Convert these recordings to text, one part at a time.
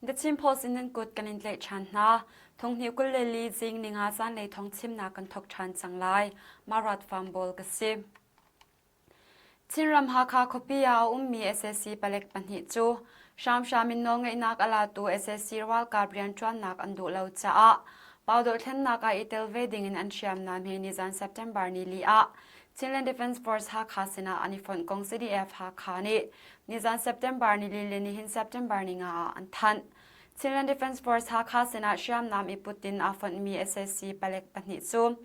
The Chin Post in nan kut kan in tlaih ṭhan hna. Thonghnih 24 zing ninga zanlei thawng chimnak kan thawk ṭhan cang lai. Marat Farm Ball ka si. Chinram Hakha khuapi ah a ummi sac palek pahnih cu hramhram in nawlngeihnak a latu sac ralkap rianṭuannak an duh lo caah Pau dohthlennak ah i tel ve dingin an hriamnam he nizan September nili ah Chinland Defence Force Hakha sinah an i fonh kong CDF Hakha nih nizan September nili le nihin September ninga ah an thanh. Chinland Defence Force Hakha sinah hriamnam i put in aa fonhmi sac palek pahnih cu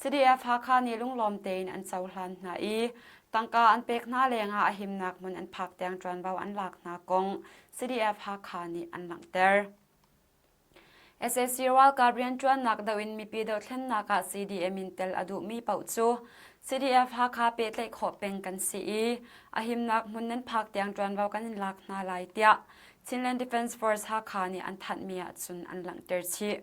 CDF Hakha nih lunglawm tein an cohlan hna i tangka an pek hna lengah a himnak hmun an phak tiang ṭuanvo an lak hna kong CDF Hakha nih an langhter. Sac ralkap rianṭuannak doh in mipi dohthlennak ah CDM in tel a duhmi paoh cu CDF Hakha pehtlaih khawh peng kan si i a himnak hmun nan phak tiang ṭuanvo kan in lak hna lai tiah Chinland Defence Force Hakha nih an thanhmi ahcun an langhter chih.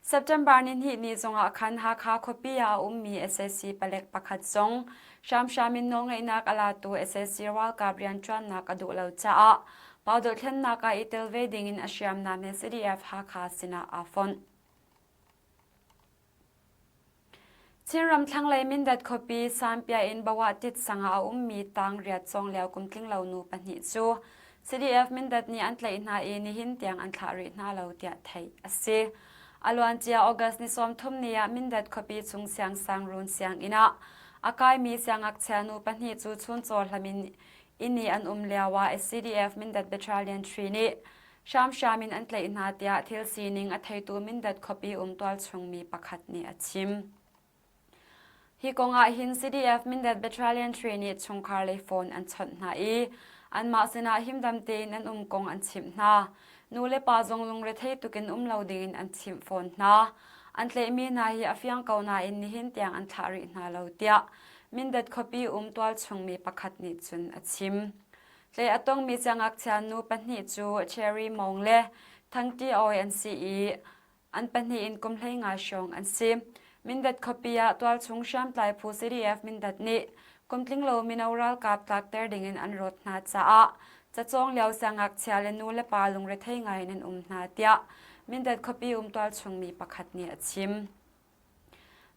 September nihnih ni zongah khan Hakha khuapi ah a ummi sac palek pakhat zong hramhram in nawlngeihnak a latu sac ralkap rianṭuannak a duh lo caah Pau dohthlennak ah i tel ve dingin a hriamnam he CDF Hakha sinah aa fonh. Chinram thlanglei Mindat khuapi Sanpia in Bawah Tit sang ah a ummi tang riat cawng lio kum tling lo nu pahnih cu CDF Mindat nih an tlaih hna i nihin tiang an thlah rih hna lo tiah theih a si. A luancia August ni 30 ni ah Mindat khuapi chung siangsangruun sianginn ah a kaimi siangngakchia nu pahnih cu chuncaw hlam in inn i an um lio ah CDF Mindat Battalion 3 nih Hramhram in an tlaih hna tiah thil sining a theitu Mindat khuapi um tualchung mi pakhat nih a chim. Hi kong ah hin CDF Mindat Battalion 3 nih chungkhar lei phone an chawnh hna i anmah sinah himdam tein an um kong an chimh hna. Nu le pa zong lungrethei tukin um lo dingin an chimh fawn hna. An tlaihmi hna hi a fiang ko nain nihin tiang an thlah rih hna lo tiah Mindat khuapi um tualchung mi pakhat nih cun a chim. Tlei a tongmi siangngakchia nu pahnih cu Cherry Mawng le Thang Ti Awi an si i an pahnih in kum 15 hrawng an si. Mindat khuapi ah tualchung hriamtlai phu CDF Mindat nih kum tlinglo mino ralkap tlakter dingin an rawt hna caah cacawng lio siangngakchia le nu le pa lungrethei ngai in an um hna tiah Mindat khuapi um tualchung mi pakhat nih a chim.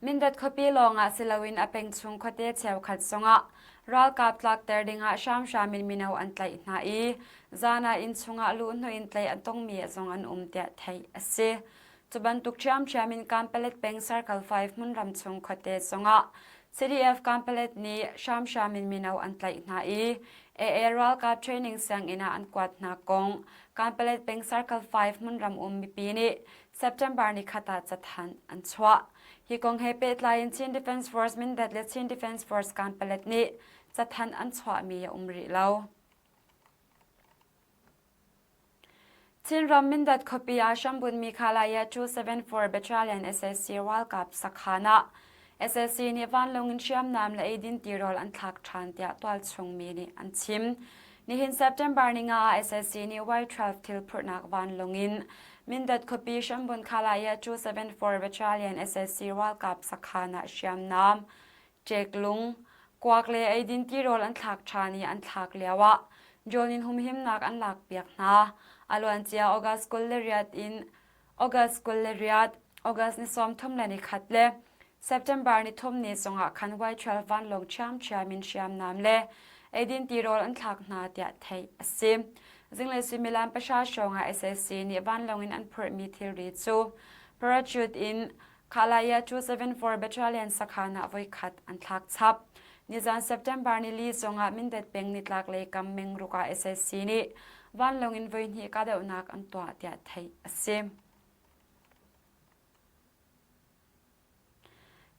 Mindat khuapi lawngah si loin a peng chung khuate cheukhat zongah ralkap tlakter dingah hramhram in mino an tlaih hna i zan ah inn chungah luhhnawh in tlaih an tongmi zong an um tiah theih a si. Cu bantuk ṭhiamṭhiam in Kanpalet peng Circle 5 hmunram chung khuate zongah CDF Kanpalet nih hramhram in mino an tlaih hna i AA ralkap training sianginn ah an kuat hna kong Kanpalet peng Circle 5 hmunram um mipi nih September nikhat ah cathanh an chuah. Hi kong he pehtlai in Chin Defence Force Mindat le Chin Defence Force Kanpalet nih cathanh an chuahmi a um rih lo. Chinram Mindat khuapi ah hrambunmi Khalaya 274 Battalion SAC ralkap sakhan ah SAC nih vanlawng in hriamnam le eidin tirawl an thlak ṭhan tiah tualchung mi nih an chim. Nihin September ninga ah SAC nih Y-12 thil phurhnak vanlawng in Mindat khuapi hrambun Khalaya 274 Battalion SAC ralkap sakhan ah hriamnam, ṭeklung, kuak le eidin tirawl an thlak ṭhan i an thlak lioah drone in humhimnak an lakpiak hna. A luancia August 28 in August 28, August ni 31 le September ni thum ni zongah khan Y-12 vanlawng ṭhiamṭhiam in hriamnam le eidin tirawl an thlak hna tiah theih a si. Zinglei suimilam pahra hrawng ah sac nih vanlawng in an phurhmi thilri cu parachute in Khalaya 274 Battalion sakhan ah voikhat an thlak chap. Nizan September nili zongah Mindat peng nitlak lei kam Mengruk ah sac nih vanlawng in voihnih kahdohnak an tuah tiah theih a si.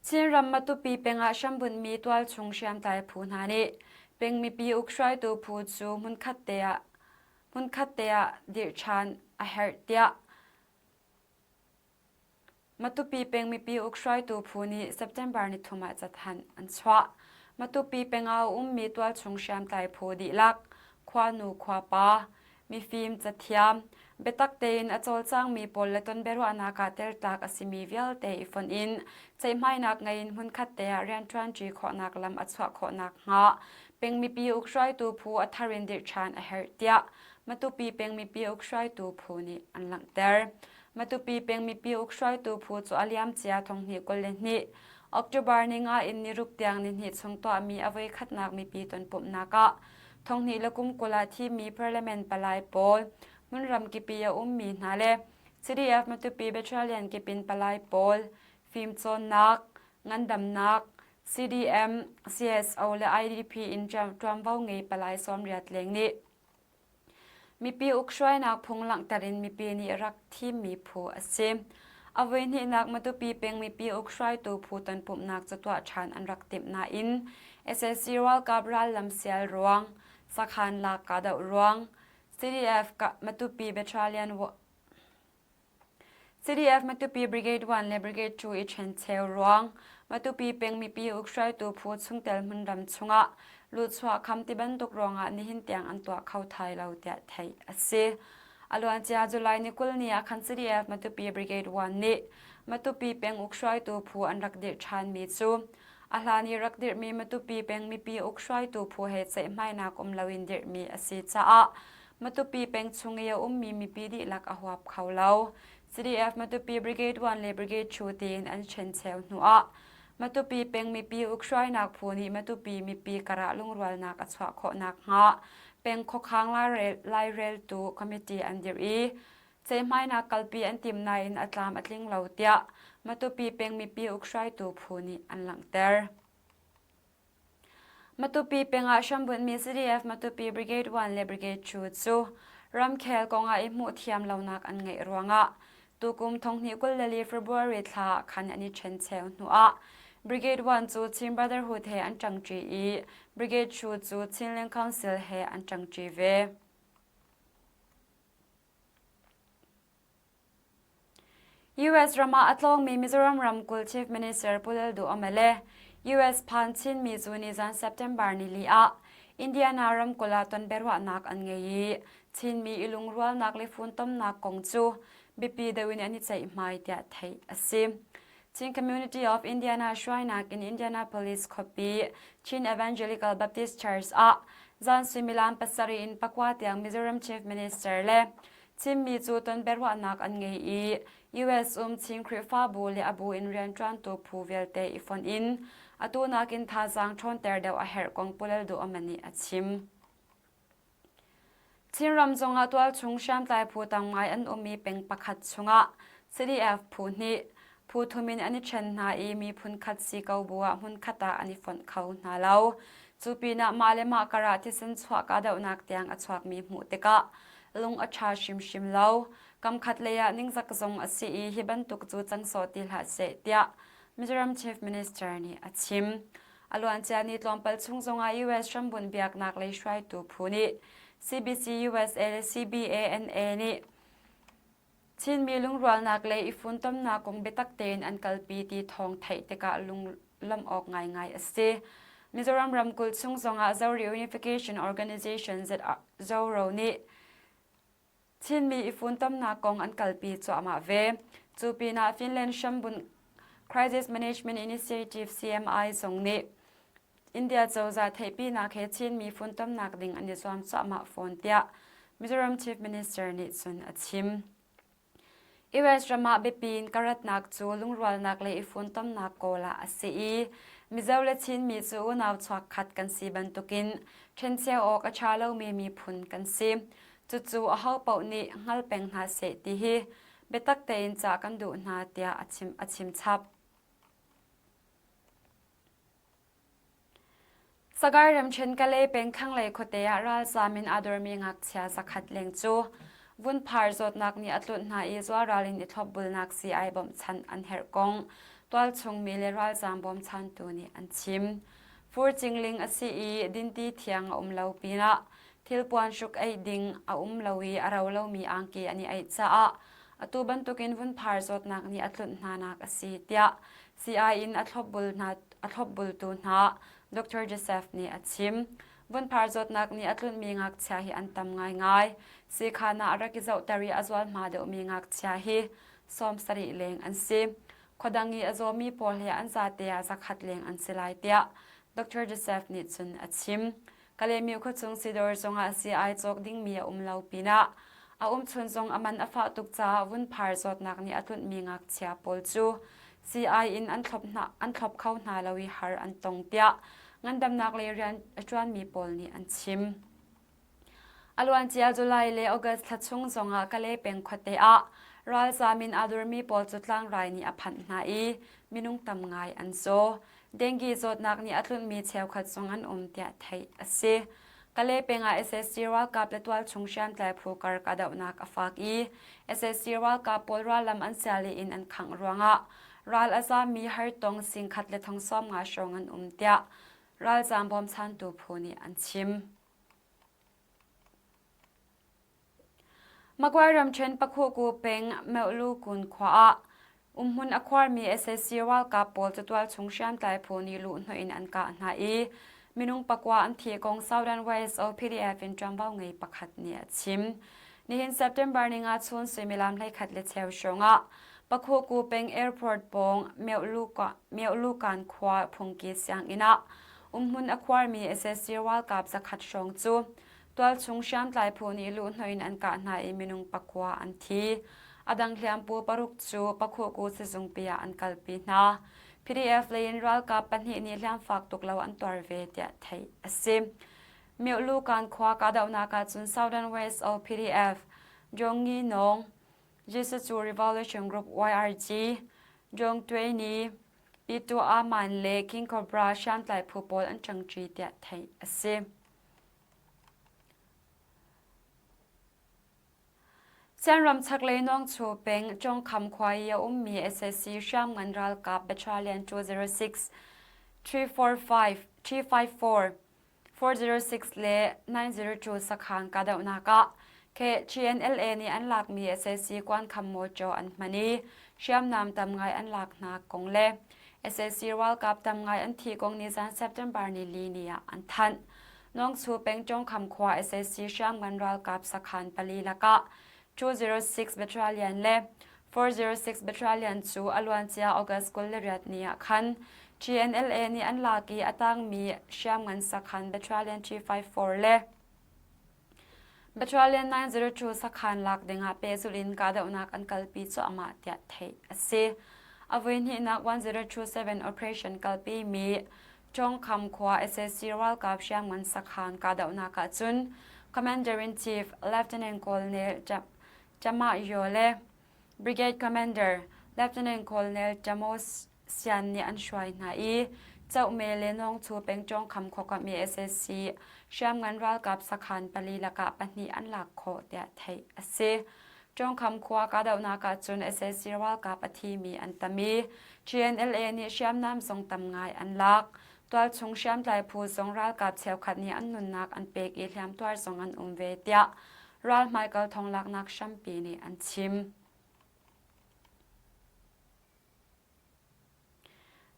Chinram Matupi peng ah hrambunhmi tualchung hriamtlai phu hna nih peng mipi ukhruaitu phu cu hmunkhat te ah hmunkhat te ah dirh ṭhan a herh tiah Matupi peng mipi ukhruaitu phu nih September nithum ah cathanh an chuah. Matupi peng ah a ummi tualchung hriamtlai phu dihlak, khuanu khuapa, mifim cathiam, biatak tein a cawlcangmi pawl le tonbiaruahnak ah teltlak a simi vialte i fonh in ceihmainak ngei in hmunkhat te ah rianṭuanṭi khawhnak lam a chuah khawh nakhnga peng mipi ukhruaitu phu a thar in dirh ṭhan a herh tiah. Matupi peng mipi ukhruaitu phu nih an langhter. Matupi peng mipi ukhruaitu phu cu a liamcia thonghnih 22 October ni nga in ni ruk tiang ni hnih chung tuahmi a voikhatnak mipi tonpumhnak ah thonghnih le kum 20 ah thimmi parliament palai pawl hmunram kipi a ummi hna le CDF Matupi Battalion kip in palai pawl fimcawnnak, ngandamnak, CDM, CSO le IDP in ṭuanvo ngei palai 80 leng nih Mipi ukhruainak phung langhter in mipi nih rak thimmi phu a si. A voihnihnak Matupi peng mipi ukhruaitu phu tonpumhnak cu tuah ṭhan an rak timh nain sac ralkap rallam sial ruang, sakhan lak kahdoh ruang, CDF Matupi Battalion CDF Matupi Brigade 1 le Brigade 2 i ṭhencheu ruang Matupi peng mipi ukhruaitu phu chungtel hmunram chungah luhchuah kham tibantuk ruangah nihin tiang an tuah kho thai lo tiah theih a si. A luancia July ni 20 ni ah khan CDF Matupi Brigade 1 nih Matupi peng ukhruaitu phu an rak dirh ṭhanmi cu a hlan i rak dirhmi Matupi peng mipi ukhruaitu phu he ceihmainak um loin dirhmi a si caah Matupi peng chung i a ummi mipi dihlak a huap kho lo. CDF Matupi Brigade 1 le Brigade 2 tiin an ṭhencheu hnuah Matupi peng mipi ukhruainak phu nih Matupi mipi karah lungrualnak a chuah khawh nakhnga peng khuakhang laireltu committee an dirh i ceihmainak kalpi an tim nain a tlam a tling lo tiah Matupi peng mipi ukhruaitu phu nih an langhter. Matupi peng ah hrambunhmi CDF Matupi Brigade 1 le Brigade 2 cu ramkhel kong ah i hmuh thiam lonak an ngeih ruangah tukum thonghnih 24 February thla ah khan an i ṭhencheu hnuah Brigade 1 cu Chin Brotherhood he an ṭangṭi i Brigade 2 cu Chinland Council he an ṭangṭi ve. US ram ah a tlawngmi Mizoram ramkulh Chief Minister Pu Lalduhoma le US phan Chinmi cu nizan September nili ah Indiana ramkulh ah tonbiaruahnak an ngei i Chinmi i lungrualnak le funtomnak kong cu biapi deuh in an i ceihmai tiah theih a si. Chin Community of Indiana hruainak in Indianapolis khuapi Chin Evangelical Baptist Church ah zan suimilam pasarih in pakua tiang Mizoram Chief Minister le Chinmi cu tonbiaruahnak an ngei i US um Chin Khrihfabu le a bu in rianṭuantu phu vialte i fonh in atu nakin thazaang ṭhawnter deuh a herh kong Pu Lal Duh Oma nih a chim. Chinram zongah tualchung hriamtlai phu tam ngai an um i peng pakhat chungah CDF phu hnih, phu thum in an i ṭhen hna i miphun khat si ko bu ah hmunkhat ah an i fonh kho hna lo. Cu pinah mah le mah karah thisen chuah kahdohnak tiang a chuakmi hmuh tikah lung a ṭha hrimhrim lo. Kamkhat lei ah ningzak zong a si i hi bantuk cu cang sawh ti hlah seh tiah Mizoram Chief Minister nih a chim. A luancia ni tlawmpal chung zongah US hrambunh biaknak lei hruaitu phu nih CBC USA le CBANA nih Chinmi lungrualnak le i funtomnak kong biatak tein an kalpi ti thawng theih tikah lunglawmh awk ngaingai a si. Mizoram ramkulh chung zongah Zo Reunification Organization ZORO nih Chinmi i funtomnak kong an kalpi cuahmah ve. Cu pinah Finland hrambunh Crisis Management Initiative CMI zong nih India cozah theihpinak he Chinmi funtomnak ding an i zuam cuahmah fawn tiah Mizoram Chief Minister nih cun a chim. US ram ah biapi in ka ratnak cu lungrualnak le i funtomnak kawl ah a si i Mizo le Chinmi cu unau chuakkhat kan si bantukin ṭhencheu awk a ṭha lomi miphun kan si. Cucu ahopaoh nih hngal peng hna seh ti hi biatak tein cah kan duh hna tiah a chim, a chim chap. Sagaing ramṭhen Kalay peng thlanglei khuate ah ralzaam in aa dormi ngakchia zakhat leng cu vunphar zawtnak nih a tlunh hna i zualral in i thlopbulnak sii-ai bawmhchanh an herh kong tualchung mi le ralzaam bawmchantu nih an chim. Fur cingling a si i dinti thiang a um lo pinah thilpuan hruk ei ding a um lo i a ro lomi angki an i aih caah atu bantukin vunphar zawtnak nih a tlunh hnanak a si tiah sii in a thlopbul hna a thlopbultu hna Dr. Joseph nih a chim. Vunphar zawtnak nih a tlunhmi ngakchia hi an tam ngaingai. Siikhan ah a rak i zohter i a zualhma deuhmi ngakchia hi 70 leng an si. Khuadang i a zawmi pawl he an zate ah zakhat leng an si lai tiah Dr. Joseph nih cun a chim. Kalaymyo khuachung sidawr zongah sii-ai cawk dingmi a um lo pinah a umchun zong a man a fah tuk caah vunphar zawtnak nih a tlunhmi ngakchia pawl cu sii-ai in an thlop hna an thlop kho hna lo i har an tong tiah ngandamnak lei rian a ṭuanmi pawl nih an chim. A luancia July le August thla chung zongah Kalay peng khuate ah ralzaam in aa durmi pawl cu tlangrai nih a phanh hna i minung tam ngai an zaw. Dengue zawtnak nih a tlunhmi cheukhat zong an um tiah theih a si. Kalay peng ah sac ralkap le tualchung hriamtlai phu kar kahdohnak a fak i sac ralkap pawl rallam an sial i inn an khangh ruangah ral a zaammi hartong singkhat le thong 50 hrawng an um tiah ralzaam bawmchantu phu nih an chim. Magway ramṭhen Pakhuku peng Meuhlu-kun khua ah umhmun a khuarmi sac ralkap pawl cu tualchung hriamtlai phu nih luhhnawh in an kah hna i minung pakua an thih kong Southern YSO PDF in ṭuanvo ngei pakhat nih a chim. Nihin September ninga chun suimilam 11 le cheu hrawng ah Pakhuku peng airport pawng Meuhlu-kan khua phungki sianginn ah umhmun a khuarmi sac ralkap zakhat hrawng cu tualchung hriamtlai phu nih luhhnawh in an kah hna i minung pakua an thi. A dang hliampu paruk cu Pakhuku sizungpi ah an kalpi hna. PDF lei in ralkap pahnih nih hliam fak tuk lo an tuar ve tiah theih a si. Myohlukan khua kahdohnak ah cun Southern West o PDF, Jongi Nawng, Jesuh Revolution Group YRG, Jong Twe Ni, Pitu Aman le King Cobra hriamtlai phu pawl an ṭangṭi tiah theih a si. Sianram chaklei Nawngchu peng Cawngkham khua i a ummi sac hriamngan ralkap Battalion 206, 345, 354, 406 le 902 sakhan kahdohnak ah KGNLA nih an lakmi sac kuankham mawṭaw an hman i hriamnam tam ngai an lak hna kong le sac ralkap tam ngai an thih kong nizan September ni li ni ah an thanh. Nawngchu peng Cawngkham khua sac hriamngan ralkap sakhan pali lakah 206 Battalion le 406 Battalion cu a luancia August 28 ni ah khan GNLA nih an lak i a tangmi hriamngan sakhan Battalion 354 le Battalion 902 sakhan lak dingah pehzulh in kahdohnak an kalpi cuahmah tiah theih a si. A voihnihnak 1027 operation kalpi mi Chongkham khua sac ralkap hriamngan sakhan kahdohnak ahcun Commander-in-Chief Lieutenant Colonel Chamah Yaw le Brigade Commander Lieutenant Colonel Chamos Sian nih an hruai hna i Chohme le Nawngchu peng Chongkham khuakomh i sac hriamngan ralkap sakhan pali lakah pahnih an lak khawh tiah theih a si. Chongkham khua kahdohnak ahcun sac ralkap a thimi an tam i GNLA nih hriamnam zong tam ngai an lak. Tualchung hriamtlai phu zong ralkap cheukhat nih an nunnak an pek i hliamtuar zong an um ve tiah ral hmaikal thonglaknak hrampi nih an chim.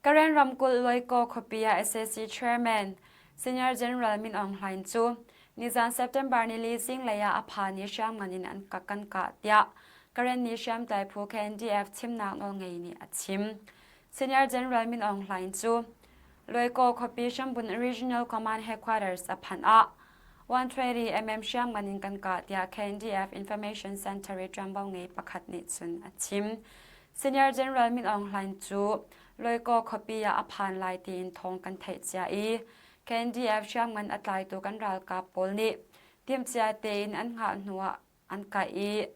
Karen ramkulh Loikaw khuapi ah sac chairman Senior General Min Aung Hlaing cu nizan September nili zinglei ah a phan i hriamngan in an kan kah tiah Karen nih hriamtlai phu KNDF chimnak nawlngei nih a chim. Senior General Min Aung Hlaing cu Loikaw khuapi hrambunh Regional Command Headquarters a phanh ah 120 mm hriamngan in kan kah tiah KNDF Information Center i ṭuanvo ngei pakhat nih cun a chim. Senior General Min Aung Hlaing cu Loikaw khuapi ah a phan lai tiin thawng kan theih cia i KNDF hriamngan a tlaitu kan ralkap pawl nih timhcia tein an hngah hnuah an kaih i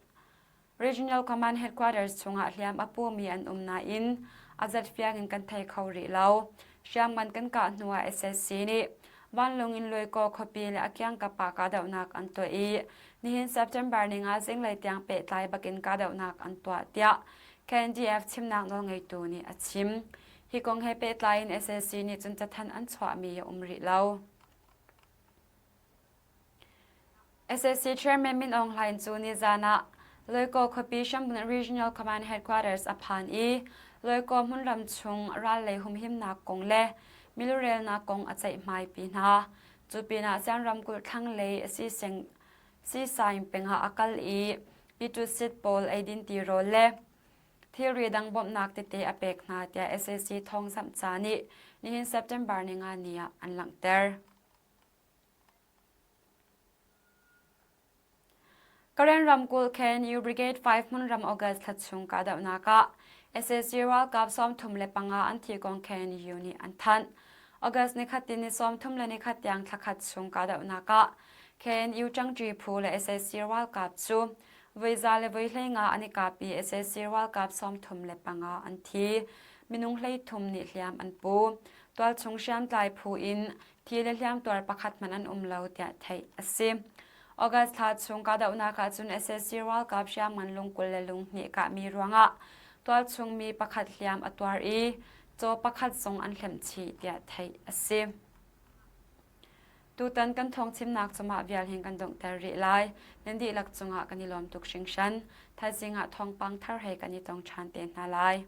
Regional Command Headquarters chungah hliam a pumi an um nain a zat fiang in kan thei kho rih lo. Hriamngan kan kah hnuah sac nih vanlawng in Loikaw khuapi le a kiangkap ah kahdohnak an tuah i nihin September ninga zinglei tiang pehtlai bakin kahdohnak an tuah tiah KNDF chimnak nawlngeitu nih a chim. Hi kong he pehtlai in sac nih cun cathanh an chuahmi a um rih lo. Sac Chairman Min Aung Hlaing cu nizan ah Loikaw khuapi Shamgun Regional Command Headquarters a phan i Loikaw hmunram chung ral lei humhimnak kong le milurelnak kong a ceihmaipi hna. Cu pinah Sian ramkulh thlanglei Sisaing peng ah a kal i Pitusit pawl eidin tirawl le thilri dang bawmhnak tete a pek hna tiah sac thawngzamh ca nih nihin September ninga ni ah an langhter. Karen ramkulh KNU Brigade 5 hmunram August thla chung kahdohnak ah sac ralkap 35 an thi kong KNU nih an thanh. August nikhat tin ni 34 tiang thlakhat chung kahdohnak ah KNU ṭangṭi phu le sac ralkap cu voi za le voi 15 an i kap i sac ralkap 35 an thi. Minung 13 nih hliam an pu. Tualchung hriamtlai phu in thi le hliamtuar pakhat hmanh an um lo tiah theih a si. August thla chung kahdohnak ahcun sac ralkap hriamngan lungkul le lunghnih kahmi ruangah tualchung mi pakhat hliam a tuar i caw pakhat zong an hlemh chih tiah theih a si. Tutan kan thawngchimnak cu mah vial hin kan donghter rih lai. Nan dihlak cungah kan i lawm tuk hringhran. Thaizing ah thawngpang thar he kan i tong ṭhan te hna lai.